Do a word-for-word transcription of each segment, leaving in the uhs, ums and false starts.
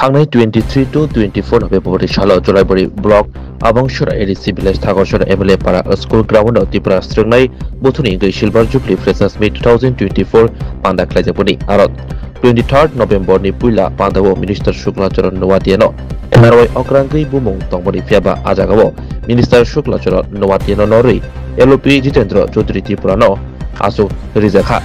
Thangnai twenty-three to twenty-four November ni salo Jolaibari block Abangsora A D C village Thagosora M L A para school ground o Tripura srwngnai buthuni wngwi Silver Jubilee Freshers Meet two thousand twenty-four panda khlaijak boni. Aro twenty-third November ni puila panda o Minister Shukla Charan Noatia no narwai okrangwi bumung tongmani, phiya ba a jaga o Minister Shukla Charan Noatia no norwi L O P Jitendra Chaudhary Tripura no aswk rijak kha.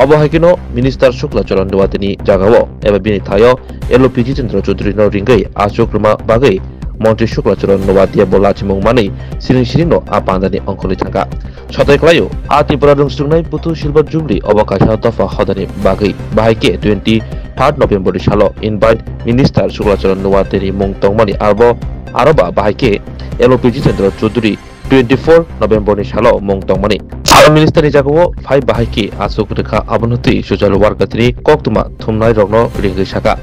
Obo hai kheno Minister Shukla Charan Noatia ni jaga o eba bini thai o L O P Jitendra Chaudhary no ringwi aswk rwma bagwi Montri Shukla Charan Noatia bo lachimung manwi siring siring no a panda ni ongkhorwi thangkha. Sotai khlaio, a Tripura rwngsrwngnai buthu Silver Jubilee obo kaisa dopha hodani bagwi, bahai khe twenty-third November ni salo invite Minister Shukla Charan Noatia ni mung tongmani, abo aro ba bahai khe L O P Jitendra Chaudhary twenty-four November ni salo mung tongmani. Aro Minister ni jagao phai bahai khe aswk rwkha, abono twi social worker ni koktwma thumnai rokno ringwi sakha.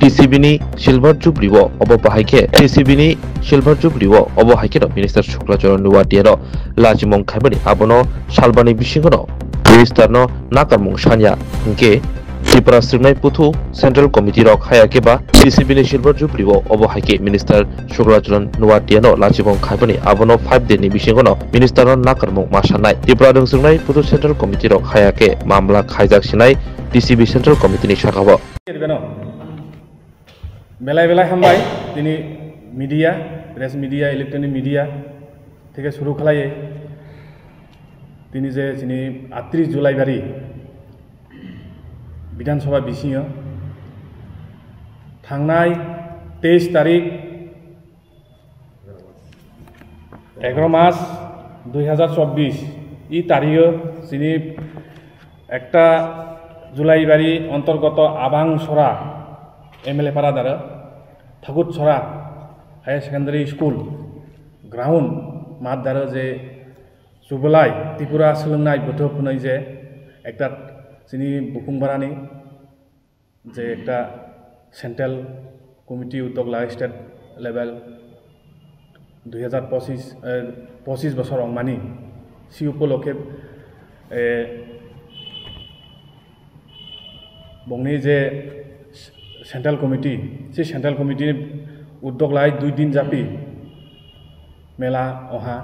T C B ni Silver Jubilee o obo bahai khe, T C B ni Silver Jubilee o obo hai kheno Minister Shukla Charan Noatia no lachimung khaimani, abono salbani bisingo no Minister no nakarmung sanya, hinkhe Tripura srwngnai buthu Central Committee rok haya khe ba T C B ni Silver Jubilee o obo hai khe Minister Shukla Charan Noatia no lachimung khaimani, abono five day ni bisingo no Minister no nakarmung ma sanai. Tripura rwngsrwngnai buthu Central Committee rok haya khe mamla khaijak sinai T C B Central Committee ni saka o. Belai belai hambai tini media, press media, electronic media theke suru khlaiye tini je chini atris July bari Bidhan Sabha bisingo thangnai teis tarik egaro mas dui hazar chobbish i tarigo chini ekta Julaibari ontorgoto Abangsora M L A para daro Thakutsora Higher Secondary School ground mat daro je Chubalai Tripura swlwngnai bwthwk hwnwi je ekta chini bukung barani je ekta central committee uddog lai state level dui hazar pochissh, eh, pochissh bosor wngmani si upolokhe, eh, bongni je central committee, si central committee uddog lai dui din japi mela oha.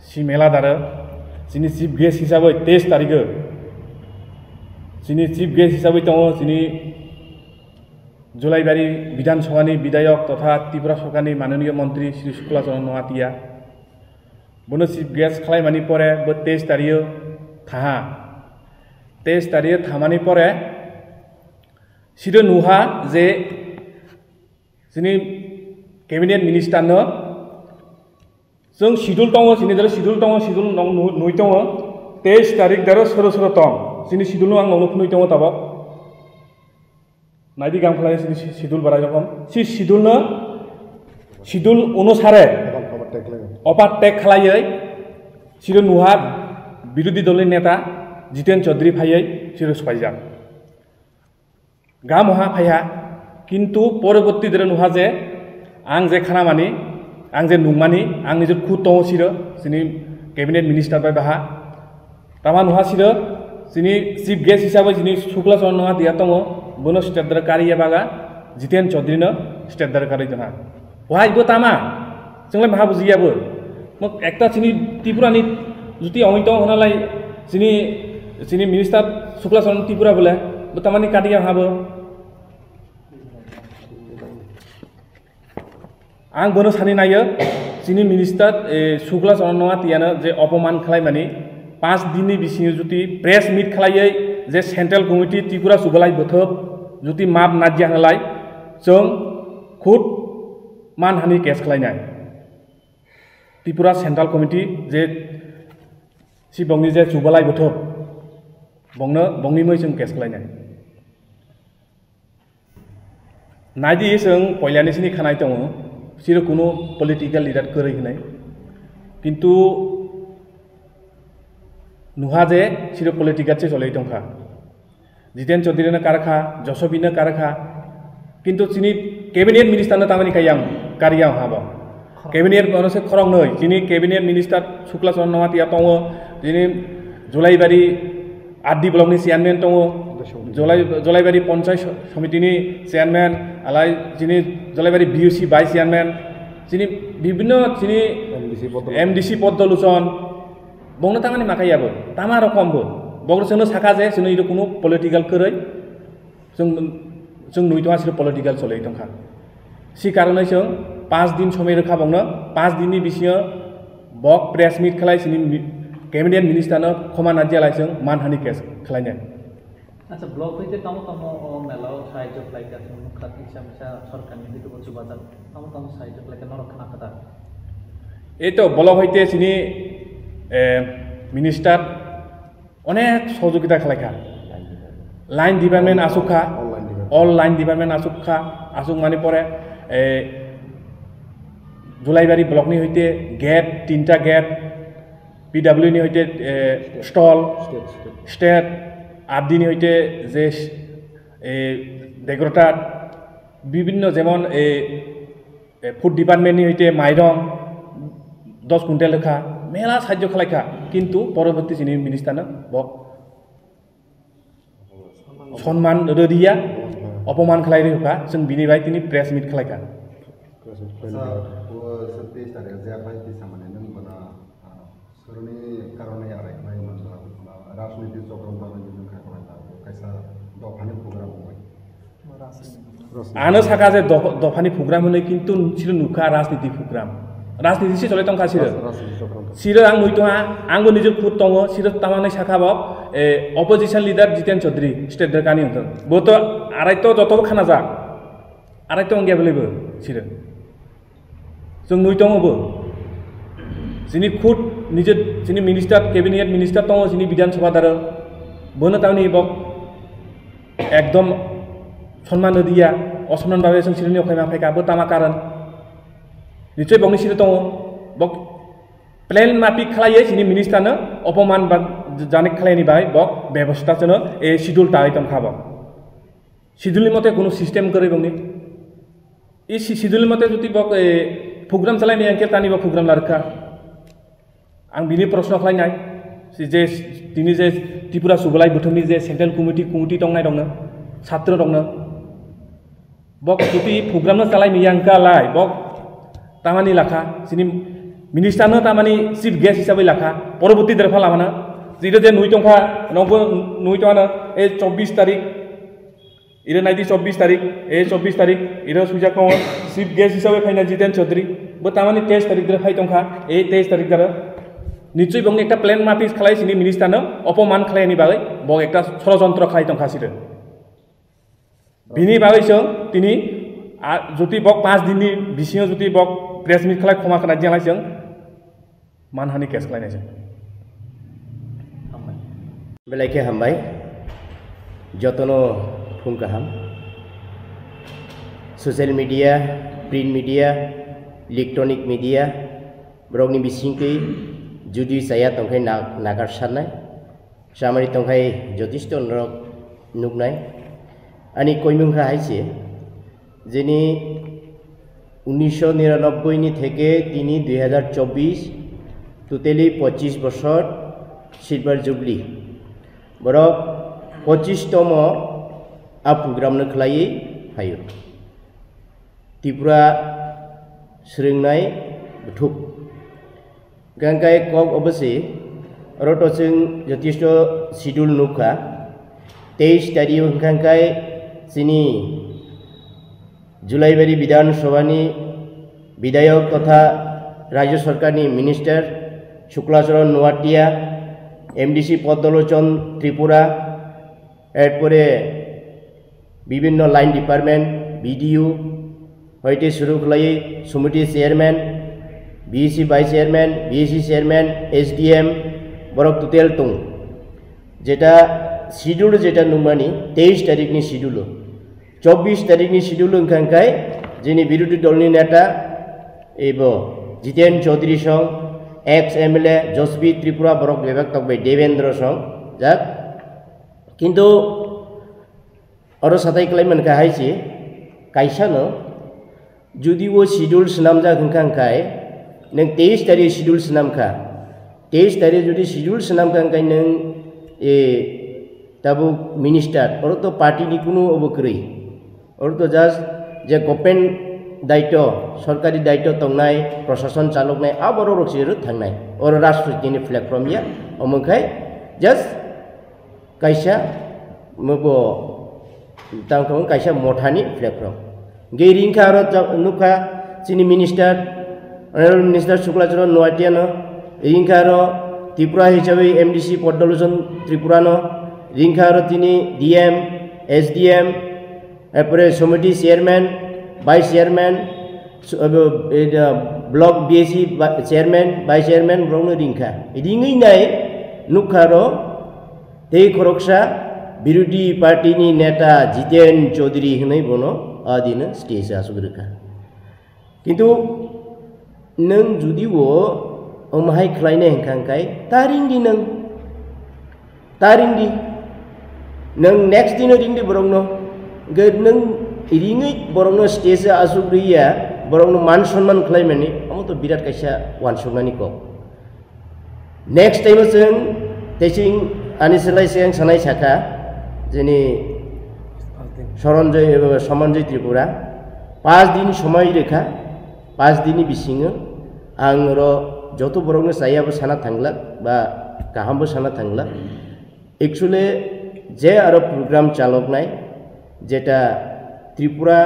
Si mela daro chini chief guest hisabai teis tarigo chini chief guest hisabai tongo chini Julaibari Bidhan Sabhani Bidhayok totha Tripura Sorkarni Mananiya Montri Shri Shukla Charan Noatia. Bono chief guest khlaimani pore bo teis tarigo thaha. Teis tarigo thamani pore siro nuha je chini cabinet minister no chwng schedule tongo, chini daro schedule tongo, schedule nung nui tongo, teis tarik daro soro soro tong, chini schedule no ang nungno phunui tongo tabok. Naidi gam khlai chini schedule barai rokom, si schedule no, schedule onusare overtake khlaiwi siro nuha birodhi dolni neta Jiten Chaudhary phaiwi siro swaijak. Gam oha phaiha, kintu poroborti dere nuha je ang je khanamani, ang je nungmani, ang nijor khud tongo siro, chini cabinet minister bai baha. Tama nuha siro, chini chief guest hisabai chini Shukla Charan Noatia tongo, bono state dere kariya baga, Jiten Chaudhary no state dere kari tongha. Wahai bo tama, chwnglai maha bujiya bo. Mo ekta chini Tripura ni juti ongoi tong hona lai chini, chini minister Shukla Charan Tripura bole, bo tamani katiya ha bo. Ang bono sani nayo, chini minister, eh, Shukla Charan Noatia no je opoman khlai mani, panch din ni bisingo juti press meet khlaiwi je central committee Tripura Chubalai Bothop juti map najya hana lai, chwng khud manhani case khlainai. Tripura Central Committee je si bongni je Chubalai Bothop, bongno, bongni mui chwng case khlainai. Naidi chwng poilani sini khanai tongo, siro kuno political leader kwrwi hinai. Kintu nuha je siro political se cholwi tongkha. Jiten Chaudhary no karkha, Josobi no karkha, kintu chini cabinet minister no tamani kayang, kariyang habo. Cabinet bono se khoroknwi, chini cabinet minister Shukla Charan Noatia tongo, chini Julaibari R D block ni chairman tongo, Jolai-, Jolaibari Panchayat Somitini chairman, alai chini Jolaibari B U C vice chairman, chini bibhinno chini M D C Poddoluchon. M D C Poddoluchon, bongno tamani makai yabo, tama rokom bo. Bogno chwngno saka je, chwngno iro kunu political kwrwi, chwng, chwng nui tongha siro political cholai tongkha. Si karonai chwng panch din somoi rwkha bongno, panch dinni bisingo bok press meet khlai sini mi-, cabinet minister no khoma nadia lai chwng manhani case khlainai. Acha, block hoite tamo tamo o mela o sahajyo khlaikha, chwng nukha kisa misa sorkarni hoite bo chubajak, tamo tamo sahajyo khlaikha norok khna kha da? Ei to block hoite sini, eh, minister onek sohojogita khlaikha. Line department asuk kha, all line department asuk kha, asuk mani pore, eh, Julaibari block ni hoite gate, tinta gate, P W ni hoite, eh, stall, state, state. State, R D ni hoite je, eh, decorator, bibhinno jemon, eh, eh, food department ni hoite mairong dos quintal kha, mela sahajyo khlai kha, kintu poroborti chini minister no bok sonman rwdiya, opoman khlai rwkha, chwng bini bai tini press meet khlai kha. Press meet khlai kha. Acha, o se teis tarikh je apai tisa mane nwng bono, ah, soroni karone arai khlai manjak, ah, rajniti chokron bagwi nwng kha khlai kha, kaisa dophani program wngwi. Ano saka je doph-, dophani program hwnwi, kintu siro nukha rajniti program. Rajniti se chole tongkha siro. Ras-, rajniti chole tongkha. Siro ang nui tongha, angbo nijor khud tongo, siro tamani saka bo, eh, opposition leader Jiten Chaudhary, state drekani wngthang. Bo to arai to joto bo khana jak. Arai to wngya bwlai bo siro. Chwng nui tongo bo. Chini khud nije chini minister, cabinet minister tongo chini Bidhan Sabha daro. Bono tamni bok ekdom sonman rwdiya, osonman babe chwng chini nokhaima phaikha, bo tama karon. Nichoi bokni siri tongo. Bok plan mapik khlaiye chini minister no opoman ba janik khlaini bai bok bebosta chwno e schedule tawi tongkha bo. Schedule ni mote kunu system kwrwi bongni. I si-, schedule ni mote jodi bok, eh, program chalai maya hwnkhe tani bo program larwkha. Ang bini proshno khlainai. Si je, tini je Tripura Subolai Buthumni je Central Committee, committee tongnai rokno, satro rokno. Bok jodi program no chalai maya hwnkha lai, bok tamani lakha, sini minister no tamani chief guest hisabai lakha, poroborti derpha lamana. Jira je nui tongkha, nokbo nui tongana, e chobbish tarik, Iro naidi chobbish tarik, e chobbish tarik, iro swijak tongo, chief guest hisabe phaina Jiten Chaudhary, bo tamani teis tarik dre phai tongkha, e teis tarik dare. Nichoi bongni ekta plan mapis khlai sini minister no opoman khlai ni bagwi, bo ekta sorojontro khlai tongkha sire. Bini bagwi chwng tini, a, joti bok panch din ni bisingo joti bok press meet khlai khoma khna jeng lai chwng. Manhani case khlainai se. Belai khe hambai. Jotono phung kaham. Social media, print media, electronic media, borokni bisingtwi judi chaya tongkhai na-, nakarsarnai. Samari tongkhai jotisto norok nuknai. Ani koimung kha hai se, jini unnisho niranobboi ni theke tini dui hazar chobbish, totally pochish bosor silver jubilee. Borok pochish tomo a program no khlaiwi phaio. Tripura swrwngnai buthuk. Hwnkhe kok obo se, oro to chwng jotisto schedule nukha. Teis tario hwnkha khe chini Julaibari Bidhan Sabhani Bidhayok totha Rajya Sarkarni Minister Shukla Charan Noatia, M D C Poddolochon Tripura, erpore bibhinno line department, B D O, hoite suru khlaiwi Somiti chairman, B C vice chairman, B C chairman, S D M, borok total tongo. Jeta schedule jeta nukmani teis tarikni schedule. Chobbish tarikni schedule wngkha khe jini birodhi dolni neta ebo Jiten Chaudhary song, ex M L A Joshvi Tripura borok bebak tokbai Devendra song jak. Kintu oro satai kwlai mankha hai se, kaisa no jodi o schedule swnamjak wngkha, wngkhai nwng teis tarik schedule swnamkha, teis tarik jodi schedule swnamkha, wngkhai nwng, e, tabuk minister, oro to party ni kunu obo kwrwi. Oro to just je government daito, sorkari daito tongnai, prosason chaloknai, aborok rok se ro thangnai. Oro rajniti ni platform ya, omo khai just kaisa mobo tang tong kaisa mothani platform. Ge ringkha aro ja-, nukha chini minister, honorable minister Shukla Charan Noatia no, ringkha aro Tripura hisabe M D C Padma Lochon Tripura no, ringkha aro tini D M, S D M, epore somiti chairman, vice chairman, su-, abo, e, da, block B A C ba-, chairman, vice chairman borok no ringkha. Ringwi nai nukha aro tei khoroksa birodhi party ni neta Jiten Chaudhary hinwi bono a dino stage o asuk rwkha. Kintu nwng judi o omo hai khlainai hwnkha hwnkhe ta ringdi nwng, ta ringdi. Nwng next dino ringdi borokno. Hwnkhe nwng ringwi borokno stage o asuk rwya, borokno man sonman khlaimani, omo to birat kaisa uansuknani kok. Next time o chwng teising ani selai se ang sanai sakha, jini Soronjoy, eh, Somonjoy Tripura, pas din somoi rwkha, pas din ni bisingo ang oro joto borokno chaya bo sana thanglak ba kaham bo sana thanglak. Actually, je aro program chaloknai, jeta Tripura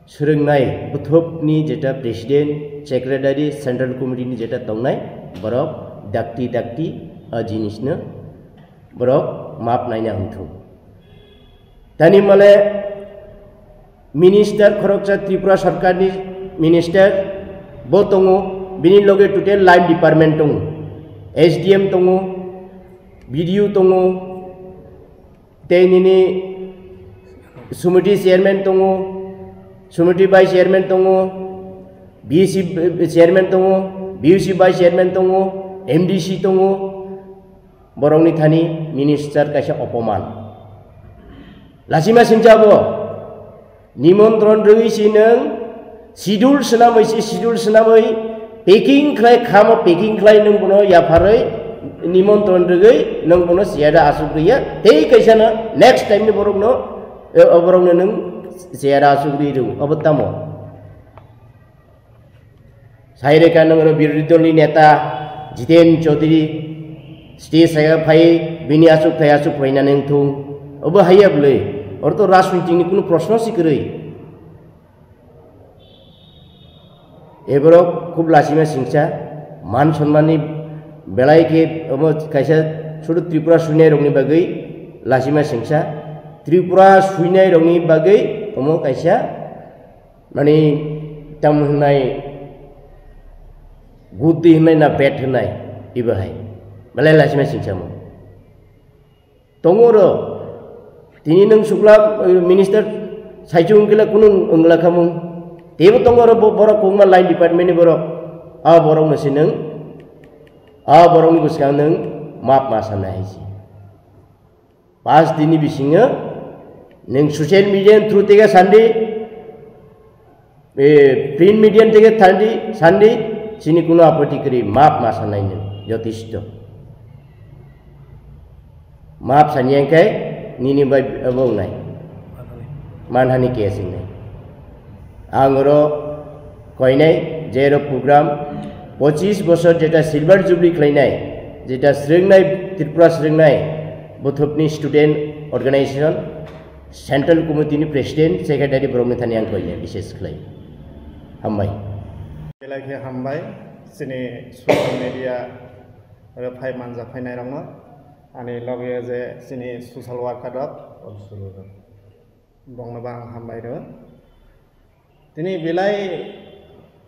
swrwngnai bwthopni jeta president, secretary, central committee ni jeta tongnai, borok dakti dakti a jinisno borok map naina hwnthung. Tani male minister khoroksa Tripura sarkarni minister bo tongo, bini loge total line department tongo, S D M tongo, B D O tongo, tei nini Sumiti chairman tongo, Sumiti vice chairman tongo, B C chairman tongo, B U C vice chairman tongo, M D C tongo, borokni thani minister kaisa opoman. Lachima singcha bo, nimontron rwgwi si nwng schedule swnamwi si schedule swnamwi packing khlai khamo packing khlai nwng bono yapharwi nimontron rwgwi nwng bono siyada asuk rwya tei kaisa no next time ni borokno, eh, borokno nwng siyada asuk rwi rw obo tamo. Sai rwkha nwng oro birodhi dolni neta Jiten Chaudhary stage saya phai bini asuk thai asuk phainani wngthung. Obo haiya bwlwi. Oro to rajniti ni kunu proshno si kwrwi. Eborok khub lachima singcha, man sonmani belai khe omo kaisa sudu Tripura suinai rokni bagwi lachima singcha. Tripura suinai rokni bagwi omo kaisa mani, tam hwnai, good hwnai na bad hwnai, ibo hai. Belai lachima singchamo. Tongo ro, tini nwng sukla, eh, minister saichung wngkila kunu wngla khamung. Teibo tongo ro bo-, borok kungma line department ni borok. A borok no si nwng, a borok ni bwskang nwng map ma sanai hai si. Pas dini bisingo nwng social media ni through tege sandi, eh, print media tege thandi, sandi, chini kuno apoti kwrwi, map ma sanai nwng, jotisto. Map sani engkai nini bai abo wngnai. Manhani case wngnai. Ang oro koinai, je oro program pochis bosor jeta silver jubilee khlainai, jeta srwngnai, Tripura srwngnai bothopni student organization, central committee ni president, secretary borokni thani ang koinai, bises khlai. Hambai. Belai khe hambai, chini social media oro phai manja phainai rokno, ani loge je chini social worker rok. Bongno bo ang hambai rw. Tini belai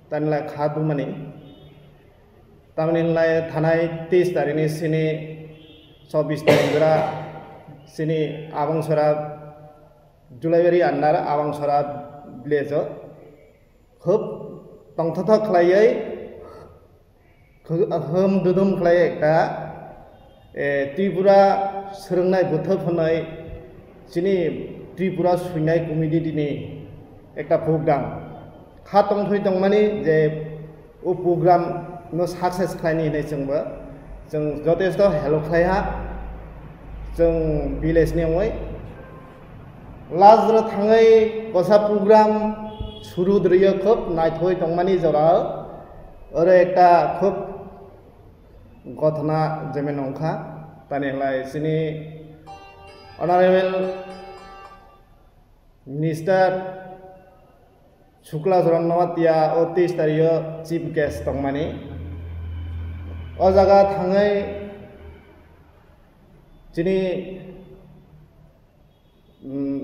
tanla kha dungmani. Tamni lai thanai teis tarikni sini chobis tarik jora sini Abangsora Julaibari under Abangsora village o khub tongthokthok khlaiwi Khw-, hwm dudum khlai ekta, eh, Tripura swrwngnai bwthwk hwnwi chini Tripura swinai community ni ekta program. Kha tongthwi tongmani je o program no success khlaini hinwi chwngbo chwng jotesto help khlaiha. Chwng village ni wngwi last ro thangwi kosa program suru drio khub naithoi tongmani jora oro ekta khub gothona jemen wngkha tani lai sini honorable minister Sukla Charan Noatia o teis tario chief guest tongmani. O jaga thangwi chini, mm,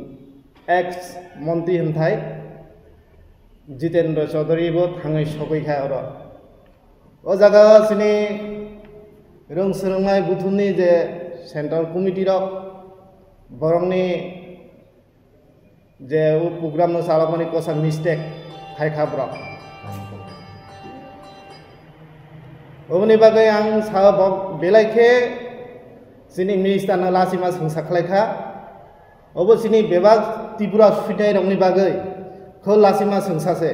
ex montri hwnthai Jitendra Chaudhary bo thangwi sogwi kha oro. O jaga chini rwng swrwngnai buthumni je central committee rok borokni je o program no chalokmani kosa mistake khai kha borok. Oboni bagwi ang sao bok belai khe chini minister no lachima swngsa khlai kha. Obo chini bebak Tripura suinai rokni bagwi kho lachima swngsa se.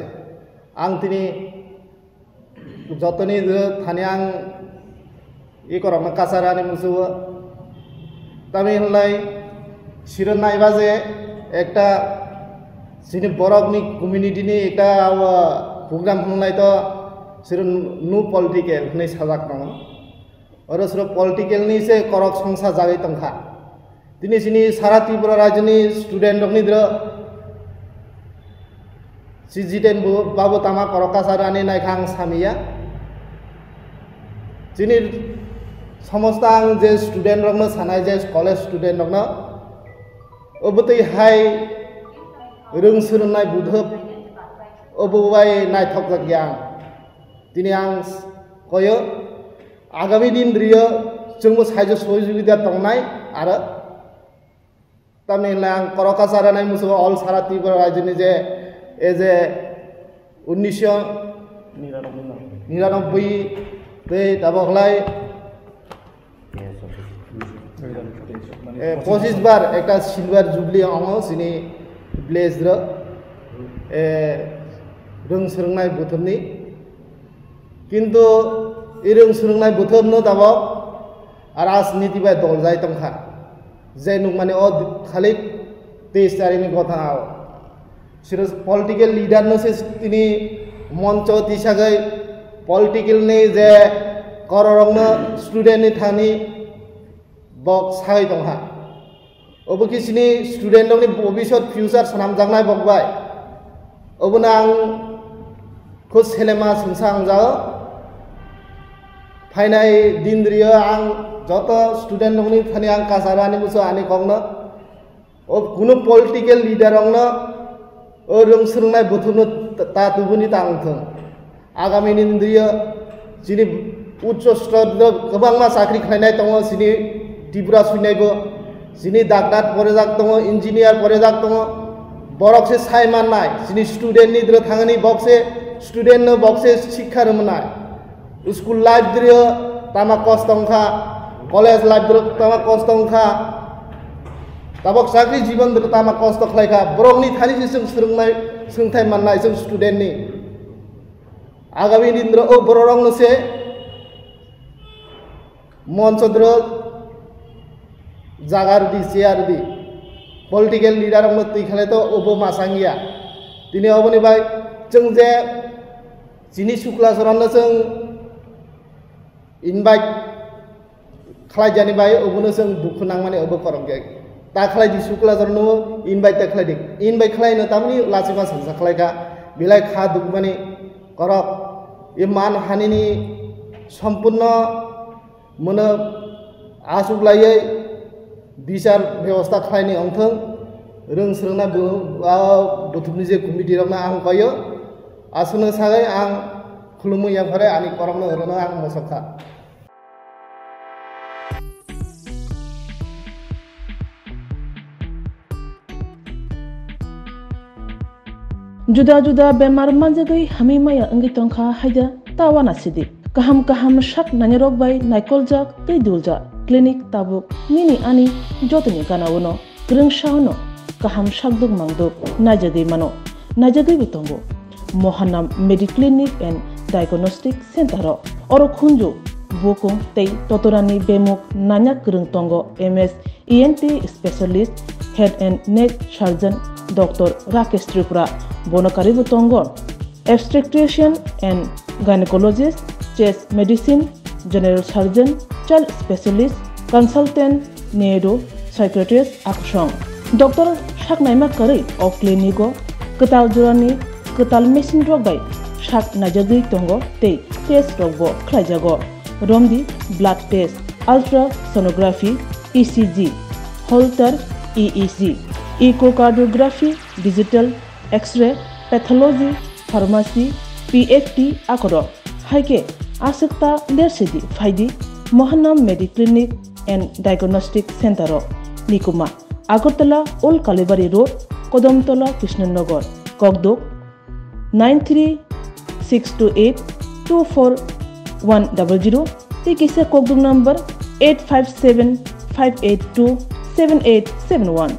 Ang tini jotoni thani ang ikorokno kachar ani musugo. Tamni hwnlai siro naiba je ekta chini borokni community ni ekta, o, program hwnlai to siro no political hwnwi sajak tongo. Oro siro political ni se korok songsa jagwi tongkha. Tini chini sara Tripura rajyoni student rokni dro si Jiten bo-, babu tama korok kasa rani naikha ang samiya. Chini somosta ang je student rokno sanai, je college student rokno, obotwi hai rwng swrwngnai budhop obo bai naithok jak ya ang. Tini ang koyo agami din rio chwngbo saijo sohojogita tongnai aro Tamni hwnlai ang korok kasa ranai musugo all sara Tripura rajyoni je, e je unnisho niranoboi tei tabok lai, e, pochis bar ekta silver jubilee ongo chini village ro, e, rwng swrwngnai buthumni. Kintu i rwng swrwngnai buthumno tabok rajniti bai doljai tongkha. Je nukmani o khalik teis tarini gotha o. Siro political leader no se tini moncho tisagwi political ni je kororokno student ni thani bok sai tongkha. Obo khe chini student rokni bobisot future swnamjaknai bok bai. Obono ang kho selema swngsa ang jao. Phainai din rio ang joto student rokni thani ang kachar ani muchung ani kokno. O kunu political leader rokno o rwng swrwngnai buthumno ta, ta tubuni ta wngthung. Agami ni ndriyo chini uccho stor kwbangma chakri khlainai tongo chini Tripura suinaibo. Chini doctor porejak tongo, engineer porejak tongo. Borok se sai mannai. Chini student ni dro thangani bok se student no bok se sikha rwmnai. School life drio tama kosto wngkha, college life drio tama kosto wngkha, tabok chakri jibon drio tama kosto khlaikha. Borokni thani se chwng swrwngnai, swngthai mannai chwng student ni. Agami din dro o bororokno se moncho dro jaga rwdi, chair rwdi. Political leader rokno twi khlai to obo masang ya. Tini oboni bai chwng je Chini Sukla Charanno chwng invite khlaijani bai obono chwng dukhu nangmani obo korok ya. Ta khlai di Sukla Charanno invite ta khlai di. Invite khlaino tamni lachima sangsa khlaikha. Belai kha dukmani korok. E man hanini sompurno mono asuk laiwi bichar bebosta khlaini wngthung, rwng swrwngna bu-, a buthumni je committee rokno ang koyo, aswkno sagwi ang khulumwi yaphare ani korokno rwno ang mosok kha. Juda juda bemar manjagwi hamwi maya wngwi tongkha haida ta uanasidi. Kaham kaham sak nainarok bai naikoljak tei duljak clinic tabuk nini ani jotoni gana-o no kwrwngsa-o no kaham sakduk mangduk naijagwi mano, naijagwibo tongo. Mohanam Mediclinic and Diagnostic Center-o. Oro khunju bukung tei totorani bemuk nanya kwrwng tongo M S E N T specialist, head and neck surgeon Doctor Rakesh Tripura, bono karibo tongo obstetrician and gynecologist, chest medicine, general surgeon, child specialist, consultant, neuro psychiatrist aksong. Doctor sak naima kwrwi o clinic o kwtal jorani kwtal machine rok bai sak naijagwi tongo tei test rok bo khlaijago. Romdi blood test, ultrasonography, E C G, Holter E E G, echocardiography, digital X-ray, pathology, pharmacy, P F T akorok. Hai khe aswk ta lersidi phaidi Mahanam Mediclinic and Diagnostic Center o, Nikuma, Agartala Old Kalibari Road, Kodamtola, Krishnanagar, Kokduk, nine three six two eight two four one double zero, tei kisa Kokduk number eight five seven five eight two seven eight seven one.